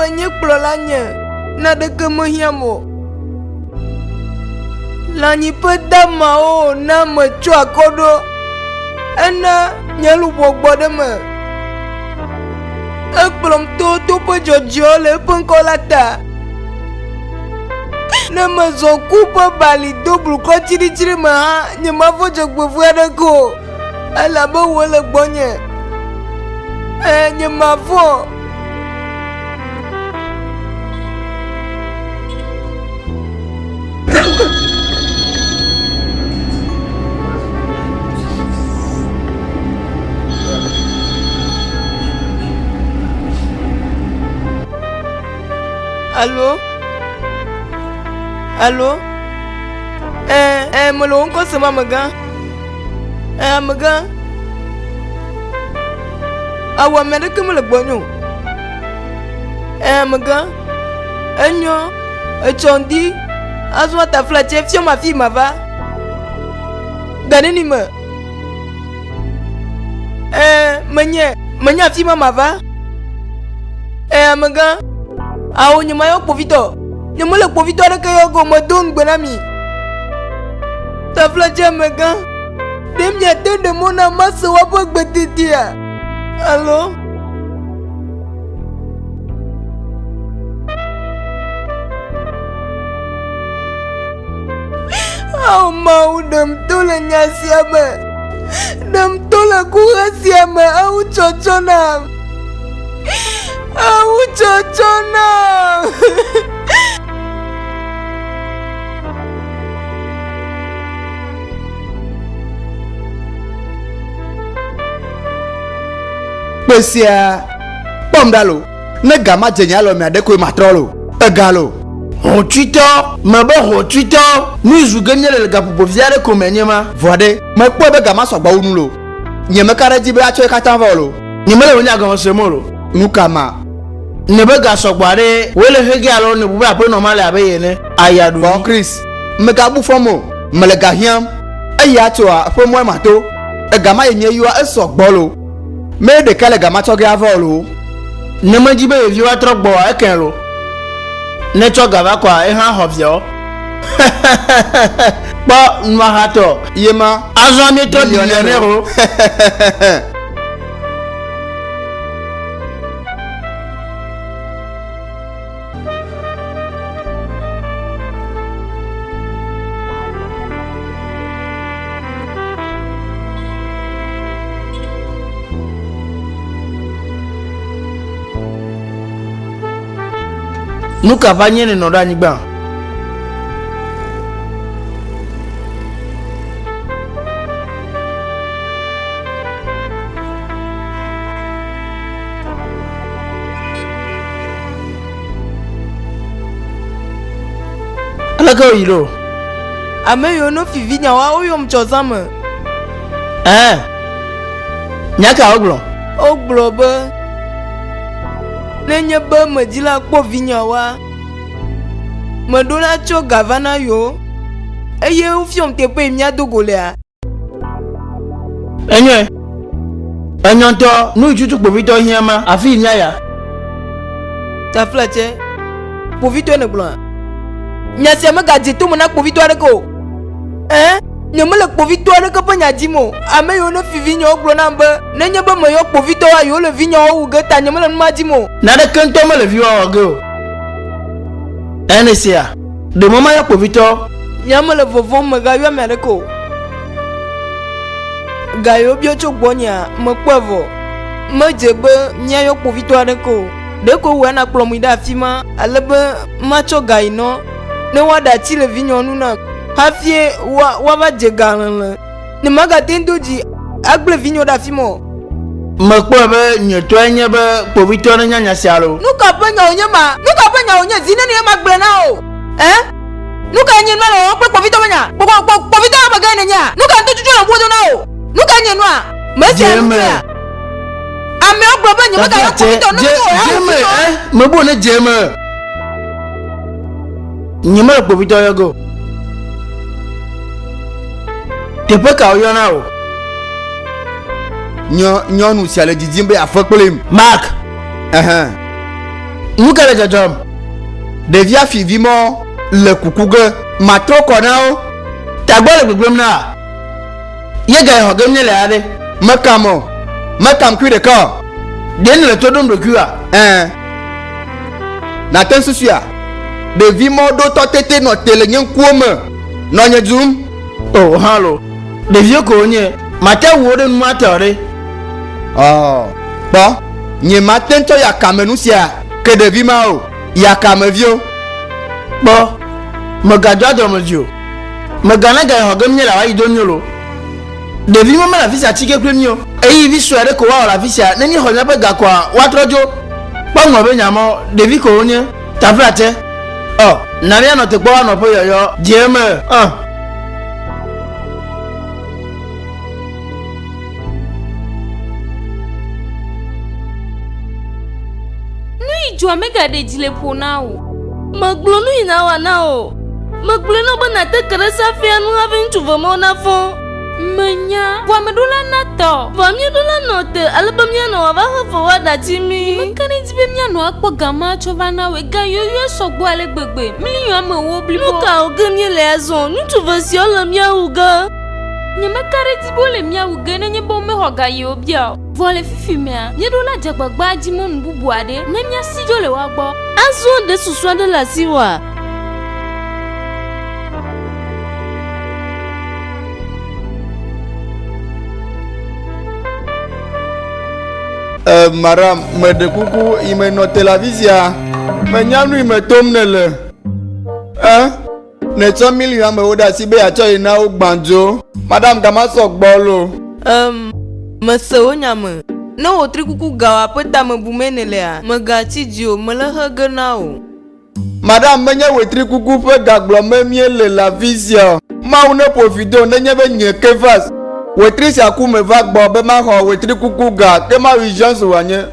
Yehowa nye kplɔla nye, naneke mehiãm o. Lãnyiƒe damawo wòna metsyɔ akɔ ɖo, ena nye luʋɔ gbɔ ɖe eme. Ekplɔm to toƒe dzɔdzɔewo le eƒe ŋkɔ la ta. Ne mezɔ ku ƒe bali do blukɔ tsiɖitsiɖi me hã, nyemavɔ̃ dzɔgbevɔ̃e aɖeke o, elabe wòe le gbɔnye. Ẽ, nyemavɔ̃ o. Alo? Alo? Ɛ, ɛ, mele wò ŋkɔ sem amegã. Ɛ, amegã. Awu ame aɖeke mele gbɔnye o. Ɛ, amegã. Enyo, etsɔ ŋdi. Azɔ ataflatse fiɔm afi mava. Ga neni me? Ɛ, menye, menye afi ma mava. Ɛ, amegã. Ao, nyemayɔ kpovitɔ. Nyemele kpovitɔ aɖeke yɔ ge o, medo ŋugbe na mi. Taflatse amegã, ɖe miate ɖe mɔ nam mase woaƒe gbe tetea? Alo? Ao Mawu, ɖem to le nya sia me. Ɖem to le kuxe sia me. Ewu tsɔtsɔ nam. Ewu tsɔtsɔ nam. Kpe sia kpɔm ɖa lo. Ne ga ma dze nye alɔ mea, ɖekoe matrɔ lo. Ega lo. Hotsuitɔ, mebe hotsuitɔ, nu zu ge míele le gaƒoƒo vi aɖe ko me nye ma. Vɔa ɖe, mekpɔe be ga ma sɔgbɔ wu nu lo. Nyemeka ɖe edzi be atsɔe katã vɛ o lo. Nyemele wò nya gɔme sem o lo. Nu ka ma? Nèbe ga sɔgbɔ aɖe wòe le xexea alo nèbu be aƒenɔ ma le abe ye ene? Aya ɖu Kpɔ, Chris, mègabu fɔm o. Mele ga hiãm. Eya tsoa ƒe mɔe mato. Ega ma yi míeyɔa esɔ gbɔ lo. Mee ɖeka le ga ma tsɔ ge ava o loo. Ne medi be yeviwo atrɔ gbɔa, ekɛ̃ lo. Ne etsɔ ga va kɔa, ehã xɔ viawo. Kpɔ nua hatɔ. Ye ma. Azɔa míetrɔ billionaire o. Nu ka va nye nènɔ ɖe anyigba? Aleke wòyi ɖo? Ame yiwo no fi vinyewoa, woyɔm tsɔ zã me. Ɛ̃, nya ka wogblɔ? Wogblɔ be, Nenye be medi la kpɔ vinyewoa, meɖo la tsɔ ga va na yewo, eye wofiɔm teƒe yi míado go lea. Enyoe. Enyɔ ŋutɔ, nu yi tutu kpovitɔ hiã ma, afi yi míaya. Taflatse, kpovitɔe nègblɔa? Nya sia megadze tome na kpovitɔ aɖeke o. Ẽ, nyemele kpovitɔ aɖeke ƒe nya dim o. Ame yiwo ne fi vinyewo gblɔ nam be nenye be meyɔ kpovitɔwoa, yewole vinyewo wu ge ta nyemele nu ma dim o. Naneke ŋutɔ mele viwòa wɔ ge o. Ẽ, nèsea? Ɖe mɔ mayɔ kpovitɔ. Nye mele vɔvɔ̃m mègayɔ ame aɖeke o. Ga yi wobia tso gbɔnyea, mekpɔe vɔ. Medze be míayɔ kpovitɔ aɖeke o. Ɖeko wòe nakplɔm yi ɖe afi ma ale be matsɔ ga yi nɔ ne woaɖe ati le vinyewo nu nam hafi woava dze ga hlẽhlẽ. Nyemagate ŋu do dzi agblẽ vinyewo ɖe afi ma o. Mekpɔe be nyuitɔe nye be kpovitɔ nenya nya sia loo. Nu ka ƒe nya wònye ma? Nu ka ƒe nya wònye? Zi nenie magblɔe na wò? Ẽ? Nu kae nye nua le wɔwɔm kple kpovitɔ ƒe nya? Kpo, kpo, kpovitɔ ƒe amegãe nènyea? Nu ka ŋutɔ tutu le ŋkuwò dom na wò? Nu kae nye nua? Mesia Dze nu eme. sia. Amewo gblɔ be nyemegayɔ Taflatse, kpovitɔ ne dze, menye wò dze ya eme, wò ẽ? Mebu ne dze eme. Nyemele kpovitɔ yɔ ge o. Teƒe ka woyɔna wò? Nyɔ, nyɔnu sia le didim be yeafe kplim. Mark. Ɛhɛn. Nu ka le dzɔdzɔm? Ɖevia fi vi mɔ le kuku ge. Matrɔ kɔ na wo. Tagbɔ le gbegblẽm na. Ye ga xɔ ge míele aɖe. Mekam o. Mekam kui ɖeka o. Ɖe nèle to ɖom ɖokuiwòa? Ɛ̃. Nàte ŋu susuia? Ɖevi mɔ ɖo tɔ tete nɔ te le nye ŋkuwo me nɔ nye dzum. O hã lo. Ɖeviwo ko wonye. Mate wu wo ɖe nu mate o ɖe. Ɔ, kpɔ. Nye mate ŋu tsɔ yakame nu sia ke ɖevi ma o. Yakameviwo. Kpɔ. Mègado adɔmedzoe o. Mègana ga yi xɔ ge míele wòayi do mí o lo. Ɖevi ma mele afi sia tsi ge kple mí o. Ɣeyiɣi vi sue aɖe ko woawɔ le afi sia. Ne míexɔ míaƒe ga koa, woatrɔ dzo. Kpɔ ŋlɔ be nya mawo. Ɖevi ko wonye. Taflatse. Ɔ, na míanɔ te kpɔ woanɔ ƒe yɔyɔ. Dze eme. Ɔ. Nu yi dzɔa megaɖe dzi le ƒo na wò. Megblɔ nu yi nawɔ na wò. Megblɔe na wò be nàte ke ɖe safia ŋu hafi ŋutsu ve mawo nafɔ. Menya. Vɔa meɖo la na tɔ. Vɔa míeɖo la nɔ te ale be míanɔ wòava xe fe woaɖatsi mí. Meka ɖe edzi be míanɔ akpɔ ga ma atsɔ va na wòe. Ga yoyoe sɔgbɔ ale gbegbe. Miliɔn ame ewo blibo. Nu ka wɔ ge míele azɔ? Ŋutsu ve siawo le mía wu ge. Nyemeka ɖe edzi be wole mía wu ge nenye be womexɔ ga yi wobia o. Vɔ le fifi mea, míeɖo la dze agbagba adi mɔnu bubu aɖe ne míasi dzo le woa gbɔ. Azɔ ɖe susu aɖe le asiwòa? E, madam, meɖe kuku yi menɔ te le afi sia. Menya nu yi me tom nèle. E, nètsɔ miliɔn amewo ɖe asi be yeatsɔ yi na wo gbãdzo. Madam, gama sɔ gbɔ lo. Em, mese wò nya me. Ne wò trikuku gawòa ƒe tame bumee nèlea, mègatsi dzi o, mele xe ge na wò. Madam, menye wetrikuku ƒe ga gblɔm míele le afi sia o. Mawu neƒo fi do nenye be nye Kefas, wetri sia ku meva gbɔ be maxɔ wetrikuku ga, ke Mawu Johnson wòanye.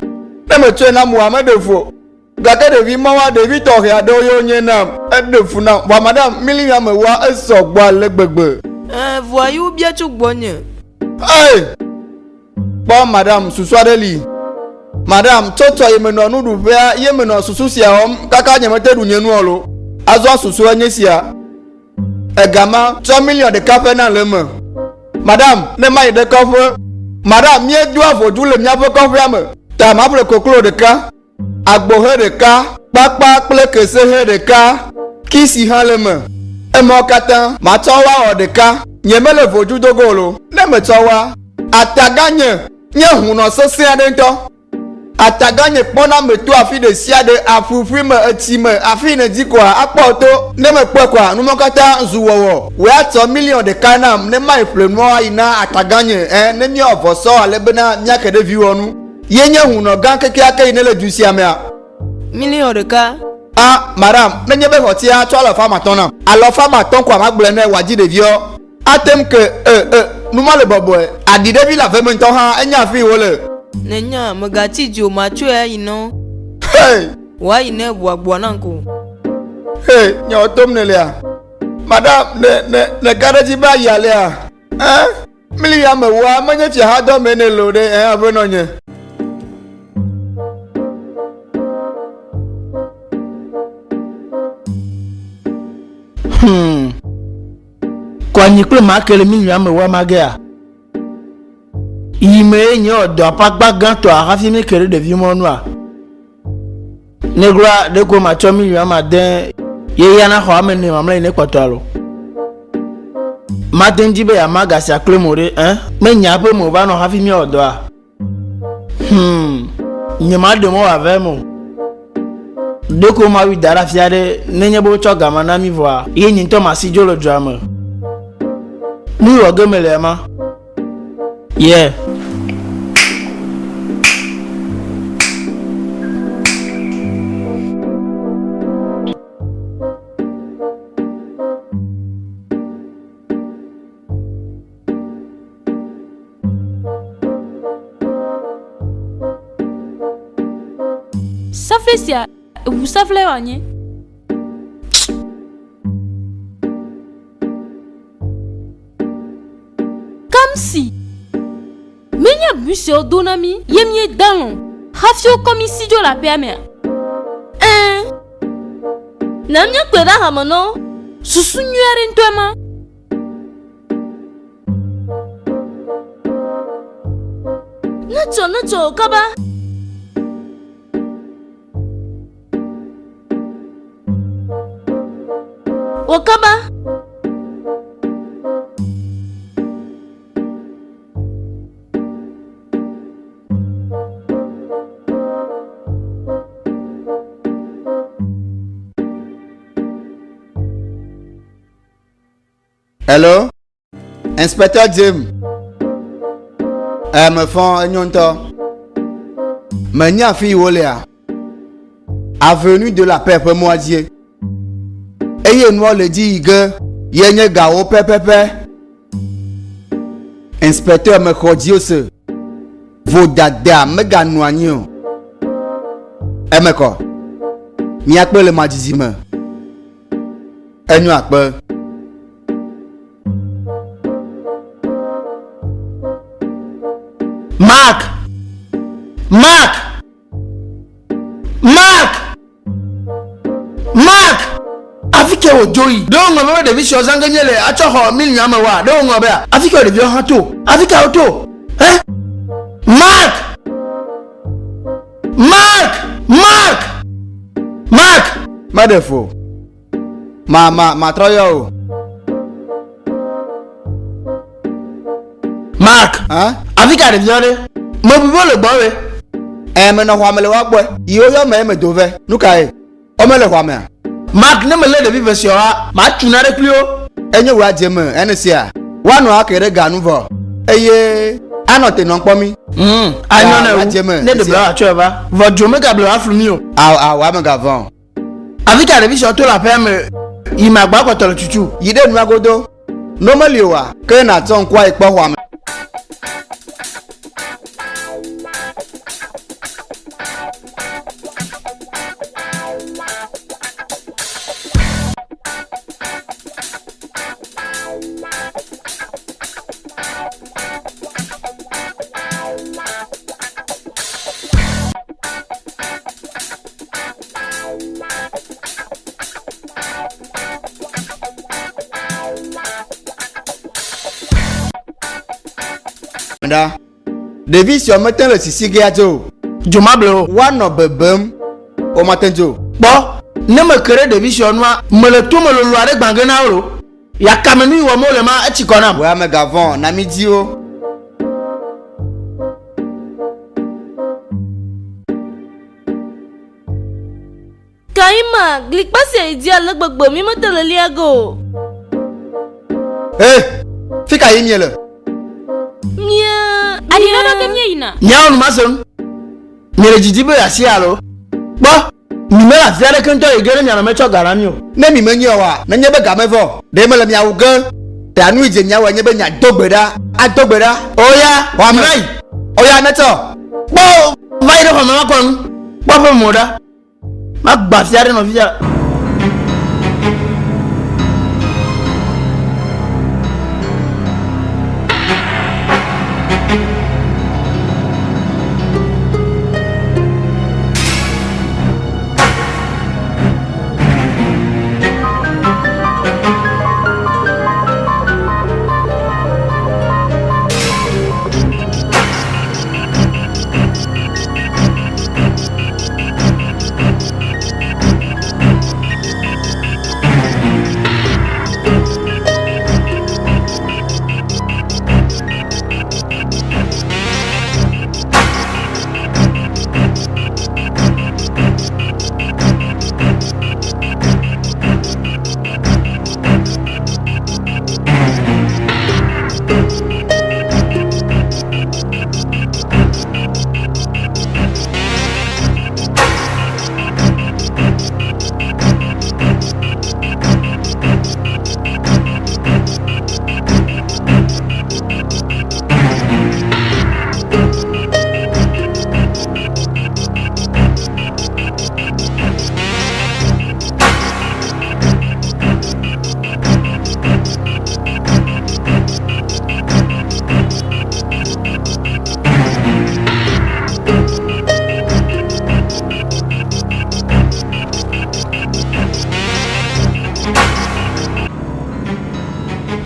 Ne metsɔe na moa, meɖe fu o. Gake ɖevi mawoa, ɖevi tɔxɛ aɖewo ye wonye nam. Eɖe fu nam. Vɔa madam, miliɔn amewoa, esɔ gbɔ ale gbegbe. Ɛ̃, vɔa ye wobia tso gbɔnye. Ei! Kpɔ, madam, susu aɖe li. Madam, tsɔtsɔ yi menɔ nuɖuƒea ye menɔ susu sia wɔm kaka nyemete ɖu nye nua lo. Azɔ susua nye sia. Ega ma, tsɔ miliɔn ɖeka ƒe na le eme. Madam, ne mayi ɖe kɔƒe. Madam, míedoa vodzu le míaƒe kɔƒea me. Ta maƒle koklo ɖeka. Agbohe ɖeka, kpakpa kple kesehe ɖeka, kisi hã le eme. Emawo katã, matsɔ wo awɔ ɖeka. Nyemele vodzu do ge o lo. Ne metsɔ woa, ataganye nye hunɔ sesẽ aɖe ŋutɔ. Ataganye kpɔna me to afi ɖe sia ɖe, aƒuƒui me, etsi me, afi yi nèdi koa, akpɔ to. Ne mekpɔe koa, nu mawo katã zu wɔwɔ. Wòe atsɔ miliɔn ɖeka nam ne mayi ƒle nuawo ayi na ataganye, ẽ, ne míawɔ vɔsɔ ale bena míake ɖe viwò ŋu. Ye nye hunɔ gã kekeake yi nele du sia mea? Miliɔn ɖeka. A, madam, nenye be xɔtia tsɔ alafa amatɔ̃ nam. Alafa amatɔ̃ koa magblɔe nɛ wòadzi ɖeviɔ. Ate ŋu ke, e, e, nu ma le bɔbɔe. Aɖi ɖevi le ave me ŋutɔ hã, enya afi yi wole. Nènya, mègatsi dzi o, matsɔe ayi na wo. Hey! Wòayi ne eʋu agboa nam ko. Hey, nyawo tom nèlea? Madam, ne, ne, nèka ɖe edzi be ayi alea? Ẽ? Mli ya mewoa, menye fiahadɔ mee nèle o ɖe, ẽ, aƒenɔnye. Hmm. Kɔ anyi kple make le miliɔn amewoa magea? Yi mee nye wɔ dɔa ƒe akpa gãtɔa hafi míeke ɖe ɖevi mɔnua? Ne gloa ɖeko matsɔ miliɔn ame ade ye ya naxɔ ame ene mamlɛ yi ne kpɔtɔ alo. Mate ŋu di be yeama ga sia kloe mo ɖe, ẽ? Menya eƒe me wòva nɔ hafi míawɔ dɔa. Hmm, nyemaɖe mɔ wòave eme o. Ɖeko mawui da ɖe afi aɖe nenye be wotsɔ ga ma na mí vɔa, ye nye ŋutɔ masi dzo le dua me. Nu yi wɔ ge mele ema. Yeah. Safle sia, eʋu safle wòanye. Kamsi! Menye bu siawo do na mí ye míeda lɔ̃ hafi wokɔ mí si dzo le aƒea mea? Na míakplɔe ɖe ahame nɔ. Susu nyui aɖe ŋutɔe ma. Netsɔ, netsɔ, kaba! Wɔ kaba! Hello? Inspector James. Eh, mefɔ enyo ŋutɔ. Menya afi yi wolea. Avenue de la Paix ƒe mɔa dzie. Eye nua le dzi yi ge ye nye gawo pɛpɛpɛ. Inspecteur mexɔ dziwo se. Vodada meganɔ anyi o. Eme kɔ. Míakpe le madzidzi me. Enyo akpe. Mark! Mark! Mark! Mark! Afi ke wòdzo yi? Ɖe wòŋlɔ be ɖevi siwo zã ge míele atsɔ xɔ miliɔn ame woa? Ɖe wòŋlɔ bea? Afi ke ɖeviwo hã to? Afi ka woto? He? Mark! Mark! Mark! Mark! Meɖe fu o. Ma ma matrɔ yɔ o. Mark! Hã? Afi ka ɖeviwo ɖe? Mebu be wole gbɔwòe. Ɛ menɔ xɔa me le woa gbɔe. Yi woyɔ me eme do vɛ. Nu kae? Womele xɔa mea? Mark, ne melé ɖevi ve siawoa, matu nane kpli wo. Enye wò adze me ene sia. Woanɔ ake ɖe ga nu vɔ eye anɔ te nɔ kpɔ mí. Mm, anyo ne adze me. Ne ɖe bla atsɔe va. Vɔ dzo megable wòaflu mí o. Ao, ao, amegavɔ̃ o. Afi ka ɖevi siawo to le aƒea me yi me agba kpɔtɔ le tutu? Yi ɖe nua godo. Ne womeli oa, ke nàtsɔ ŋku ayi kpɔ xɔa me. Ɖa. Ɖevi siawo mete le sisi gea dzo o. Dzo mable o. Woanɔ bebem, womate dzo o. Kpɔ, ne meke ɖe ɖevi siawo nua, mele tome lolo aɖe gbã ge na wo lo. Yakame nu yi wɔm wole ma, etsi kɔ nam. Wò ya mègavɔ̃ o, na mídi wo. Kaima, glikpa sia yi dzi ale gbegbe mí mete le lia ge o. He, fi ka yim miele? Mía. Aɖi ɖoɖo ge míeyina. Míawo nu mase nu. Miele didi be yeasi alo? Kpɔ, mi mele afi aɖeke ŋutɔ yi ge ne mianɔ metsɔ ga na mi o. Ne mi menyi oa, nenye be ga mevɔ o, ɖe mele mia wu ge? Ta nu yi dze miawɔe nye be miado gbe ɖa, ado gbe ɖa. Oya, Xɔa me. mi va yi. Oya, netsɔ. Kpɔ, va yi ɖe xɔme makɔ nu. Kpɔ ƒe mo ɖa. Magba fia ɖe nɔvia.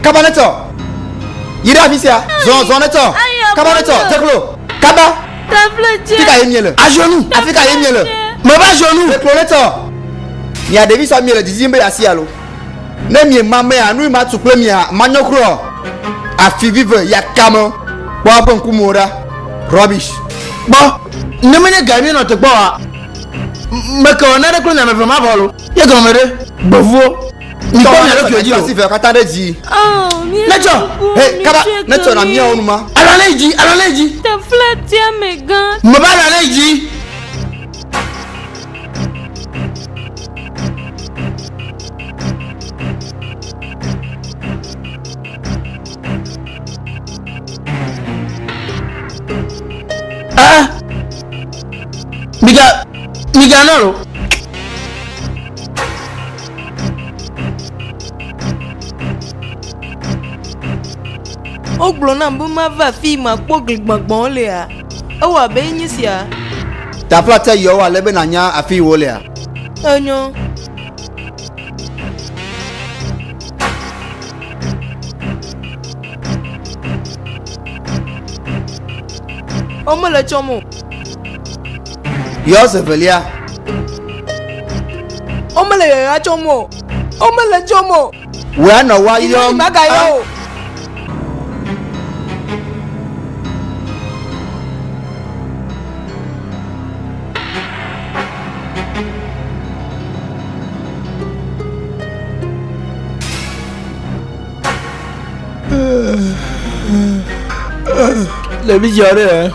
Kaba ne tsɔ. Yi ɖe afi sia. Zɔ zɔ ne tsɔ. Kaba ne tsɔ. Teklo. Kaba. Fi ka ye miele? Azɔnu. Afi ka ye miele? Meva azɔnu. Teklo ne tsɔ. Mia ɖevi sɔ miele didim be yeasi alo. Ne mie ma mea, nu yi ma tu kple mia manyɔ kura o. Afi vive yakame. Kpɔ eƒe ŋkumewo ɖa. Rubbish. Kpɔ, ne menye gae míenɔ te kpɔ oa, meke wɔ nane kple nya ame eve mavɔ lo. Ye gɔme ɖe? Gbevuwo. Mikpɔ mia ɖokuiwo dzi o. Asi veawo katã ɖe dzi. Netsɔ. Hey, kaba, netsɔ na míawo nu ma. Alɔ ne yi dzi, alɔ ne yi dzi. Tefleti amegã. Meva alɔ ne yi dzi. Ah! Miga, miga nɔ lo. Wogblɔ nam be mava afii makpɔ gli gbagbãwo lea? Ewɔ abe enye sia. Taflatse yɔ wò ale be nànya afii wolea? Enyo. Womele tsɔm o. Yɔ zi evelia. Womele yayra tsɔm o. Womele tsɔm o. Wòe anɔ woa yɔm. Magayɔ o. Ɖevi dzɔ ɖe.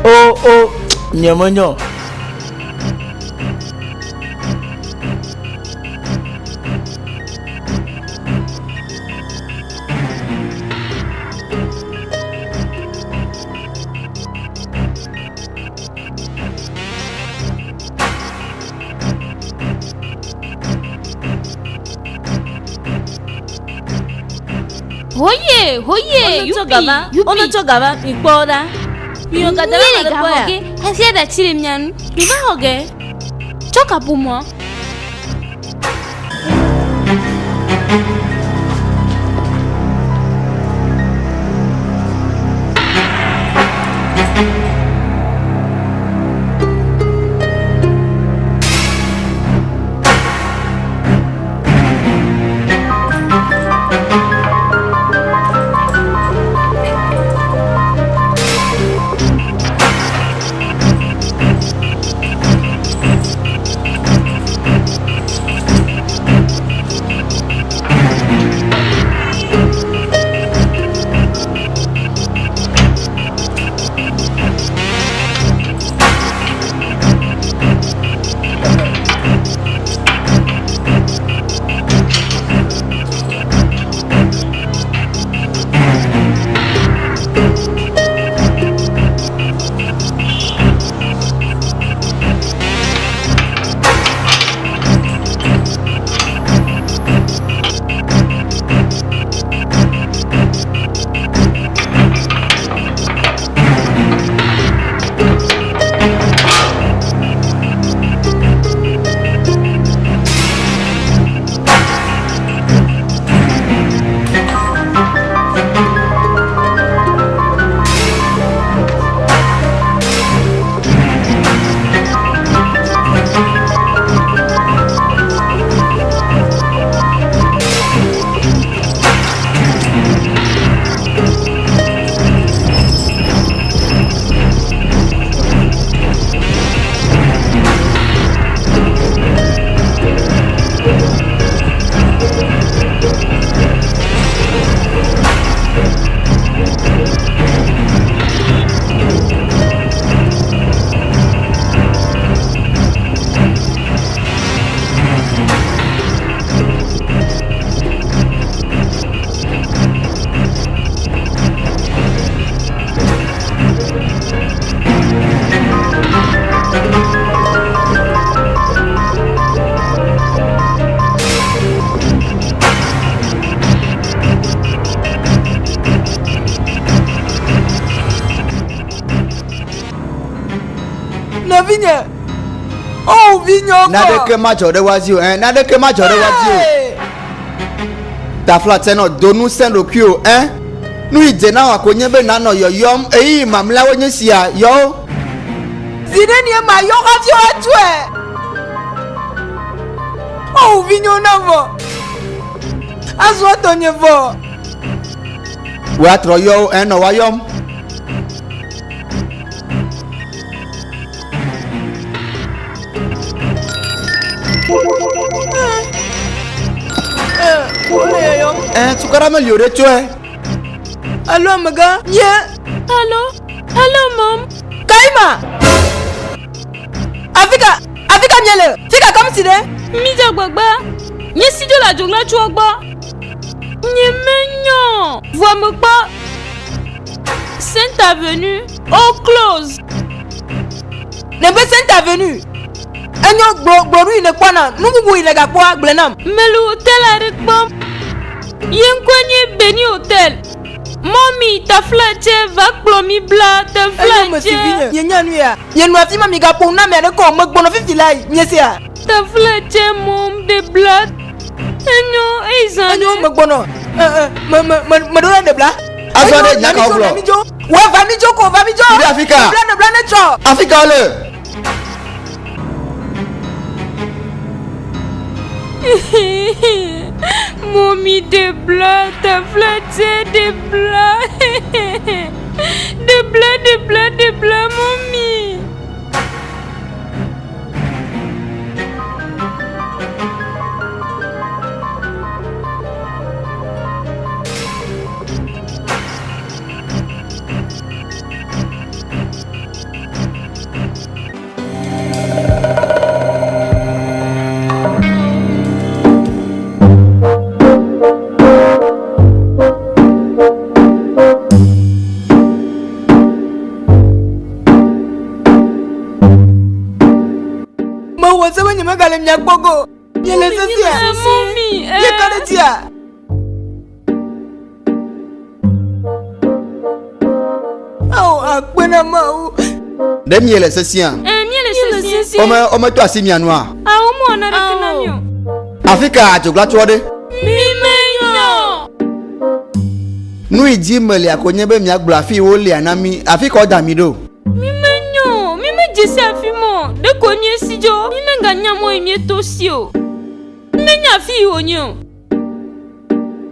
O o nye menyɔ. Hoye, hoye, yupi, yupi. Wonetsɔ gava, mikpɔ wo ɖa. Miwɔ gada la Míele le ga gbɔ xɔ ya. ge hafi aɖe atsi le mia nu. Miva xɔ ge. Tsɔ kaƒomɔa. Nɔvinye, o vinye kɔ. Naneke madzɔ ɖe woa dzi o. Ɛ, naneke madzɔ ɖe woa dzi o. Hey! Taflatse nɔ do ŋusẽ ɖokuiwò, ẽ? Nu yi dze na wò ko nye be nànɔ yɔyɔm ɣeyiɣi mamlɛawo nye sia, yɔ wo. Zi nenie mayɔ hafi woatsɔe? Woawu vinyewo nam vɔ. Azɔ tɔnye vɔ. Woatrɔ yɔ wo, ẽ, nɔ woayɔm. Wole yɔyɔm. Ẽ, tukaɖa meli o ɖe, tsɔe. Alo amegã, nye. Alo, alo mom. Kaima! Afika, afika miele? Fika kam si ɖe? Midze agbagba. Nye si dzo le adzoglatsoa gbɔ. Nye menyɔ. Vɔa mekpɔ Saint Avenue, oh close. Nebe Saint Avenue. Enyo gblɔ gblɔ nu yi nèkpɔ nam. Nu bubu yi nègakpɔa, gblɔe nam. Mele hotel aɖe kpɔm. Ye ŋkɔe nye Beni Hotel. Mɔmi, taflatse, va kplɔ mi bla, Enyo mesi taflatse. vinye, mienya nu ya. Mienɔ afi ma migaƒo nu na ame aɖeke o. Megbɔnɔ fifi lae. Miesea? Taflatse, mom, ɖe bla. Enyo, eyi zã Enyo, ɖe. megbɔnɔ. Ɛ, ɛ, me, me, me, meɖo ɖe ɖe bla. Azɔ Enyo, ɖe, nya na ka midzo, wogblɔ? na midzo. Wɔ, va midzo ko, va midzo. Yi ɖe afi ka? Ɖe bla, ɖe bla ne tsɔ. Afi ka wole? Mɔmi ɖe bla, taflatse ɖe bla. Ɖe bla, ɖe bla, ɖe bla, mɔmi. Mewɔ se be nyemegale mia gbɔ go. Miele sesẽa? Mɔmi, Mieka ɖe dzia? Ao, akpe na Mawu. Ɖe miele sesẽa? Ẽ, míele sesĩe. Wome, wometo asi mia nua? Ao, womewɔ naneke na mí o. Afi ka adzoglatsoa ɖe? Mímenya o. Nu yi dzi melia ko nye be miagblɔ afi yi wolia na mí, afi ka woda mi ɖo. Mímenya o. Mímedze si afi ma o. Ɖeko míesi dzo. Mímeganya mɔ yi míeto si o. Mímenya afi yi wònye o.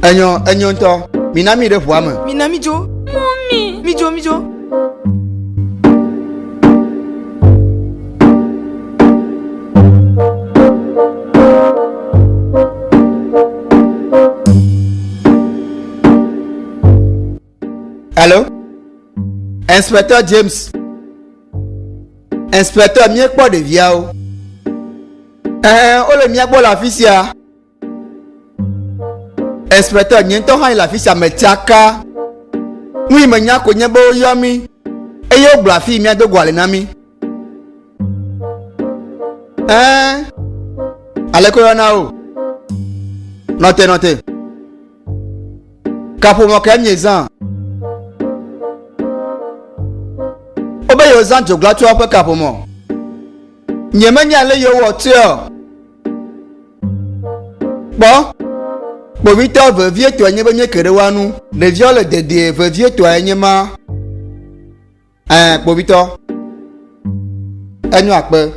Enyo, enyo ŋutɔ. Mina mí ɖe ʋua me. Mina mídzo. Mɔmi. Mídzo, mídzo. Hello? Inspector James. Inspector, míekpɔ ɖeviawo. Ɛɛ, wole mía gbɔ le afi sia. Inspector, nye ŋutɔ hã yi le afi sia metsaka. Nu yi menya ko nye be woyɔ mí eye wogblɔ afi yi míado go ale na mí. Ɛɛ, aleke woyɔna wò? Nɔte, nɔte. Kaƒomɔ kae miezã? Wobe yewozã dzoglatsoa ƒe kaƒomɔ. Nyemenya ale yewowɔ tsoe o. Kpɔ, kpovitɔ vevietɔe nye be míeke ɖe woa ŋu. Ɖeviawo le dedie vevietɔe nye ma. Ɛ̃, kpovitɔ. Enyo akpe.